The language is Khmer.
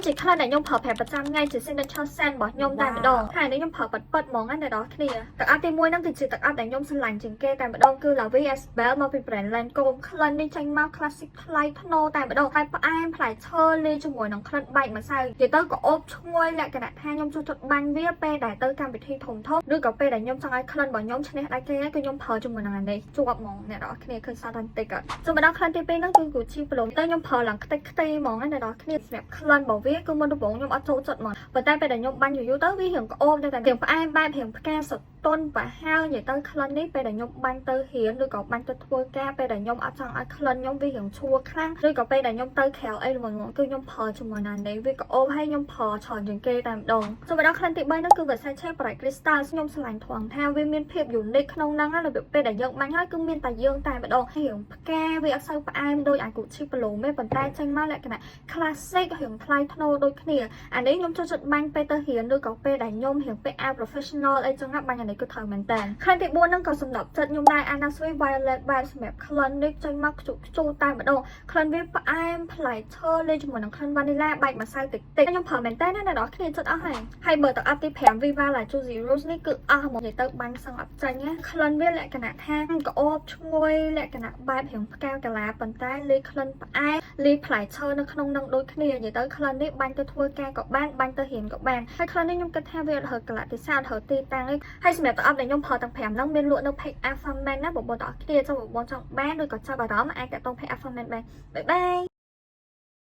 ជាក្លិនដែលខ្ញុំប្រើប្រាស់ប្រចាំថ្ងៃជា signature scent របស់ខ្ញុំតែម្ដងហើយនេះខ្ញុំប្រើប៉ិតប៉ិតហ្មងណាអ្នកនរគ្នា។ទឹកអប់ទី1ហ្នឹងគឺជាទឹកអប់ដែលខ្ញុំស្រឡាញ់ជាងគេតែម្ដងគឺ La Vie est Belle មកពី brand Lancome។ ក្លិននេះចេញមក classic ថ្លៃថ្នូរតែម្ដងហើយផ្អែមផ្លែឈើលាយជាមួយនឹងក្លិនបែកម្សៅនិយាយទៅក៏អូបឈ្ងុយលក្ខណៈថាខ្ញុំចូលចិត្តបាញ់វាពេលដែលទៅកម្មវិធីធំធំឬក៏ពេលដែលខ្ញុំចង់ឲ្យក្លិនរបស់ខ្ញុំឈ្នះដៃគេគឺខ្ញុំប្រើជាមួយនឹងអានេះជាប់ហ្មងអ្នកនរគ្នាឃើញសតបន្តិចអត់ចូលមកដល់ក្លិនទី2ហ្នឹងគឺ Gucci Bloom ទៅខ្ញុំប្រើឡើងខ្ទេចខ្ទីហ្មងណាអ្នកនរគ្នា។សម្រាប់ក្លិនរបស់វាគឺមុនដំបូងខ្ញុំអត់ចូលចិត្តហ្មងប៉ុន្តែពេលដែលខ្ញុំបាញ់យូរៗទៅវារៀងក្អូបតែរៀងផ្អែមបែបរៀងផ្កាសតុនប្រហើនិយាយទៅក្លិននេះពេលដែលខ្ញុំបាញ់ទៅរៀនឬក៏បាញ់ទៅធ្វើការពេលដែលខ្ញុំអត់ចង់ឲ្យក្លិនខ្ញុំវារៀងឈួរខ្លាំងឬក៏ពេលដែលខ្ញុំទៅក្រៅអីល្មមៗគឺខ្ញុំប្រើជាមួយណានេះវាក្អូបហើយខ្ញុំប្រើច្រើនជាងគេតែម្ដងចូលមកដល់ក្លិនទី3នោះគឺ Versace Bright Crystal។ ខ្ញុំស្រឡាញ់ត្រង់ថាវាមានភាព unique ក្នុងហ្នឹងណារបៀបពេលដែលយើងបាញ់ហើយគឺមានតែយើងតែម្ដងរៀងផ្កាវាអត់សូវផ្អែមដូចអា Gucci Bloom ទេប៉ុន្តែចេញមកលក្ខណៈ classic រៀងថ្លៃថ្នូរដូចគ្នាអានេះខ្ញុំចូលចិត្តបាញ់ពេលទៅរៀនឬក៏ពេលដែលខ្ញុំរៀងពាក់អាវ professional អីចឹងណាបាញ់អានេះគឺត្រូវមែនតើក្លិនទី4ហ្នឹងក៏សម្រាប់ចិត្តខ្ញុំដែរ Anna Sui Violet បែបសម្រាប់ក្លិននេះចេញមកខ្ជុកខ្ជូរតែម្ដងក្លិនវាផ្អែមផ្លែឈើលាយជាមួយនឹងក្លិនវ៉ានីឡាបែកម្សៅតិចតិចខ្ញុំប្រើមែនតើណាអ្នកនរគ្នាចិត្តអស់ហើយហើយបើទឹកអប់ទី5 Viva La Juicy Rose នេះគឺអស់ហ្មងនិយាយទៅបាញ់សឹងអត់ចាញ់ណាក្លិនវាលក្ខណៈថាក្អូបឈ្ងុយលក្ខណៈបែបរៀងផ្កាកាឡាប៉ុន្តែលាយក្លិនផ្អែមលាយផ្លែឈើនៅក្នុងនឹងដូចគ្នានិយាយទៅក្លិននេះបាញ់ទៅធ្វើការក៏បានបាញ់ទៅរៀនក៏បានហើយក្លិននេះខ្ញុំគិតថាវាអត់រើកលៈទេសៈអត់រើទីតាំងទេហើយសម្រាប់ទឹកអប់ដែលខ្ញុំប្រើទាំង5ហ្នឹងមានលក់នៅ page Alpha Man ណាបងប្អូនទាំងអស់គ្នាចង់បងប្អូនចង់បានឬក៏ចាប់អារម្មណ៍អាចតាក់ទង page Alpha Man បាន។ Bye bye.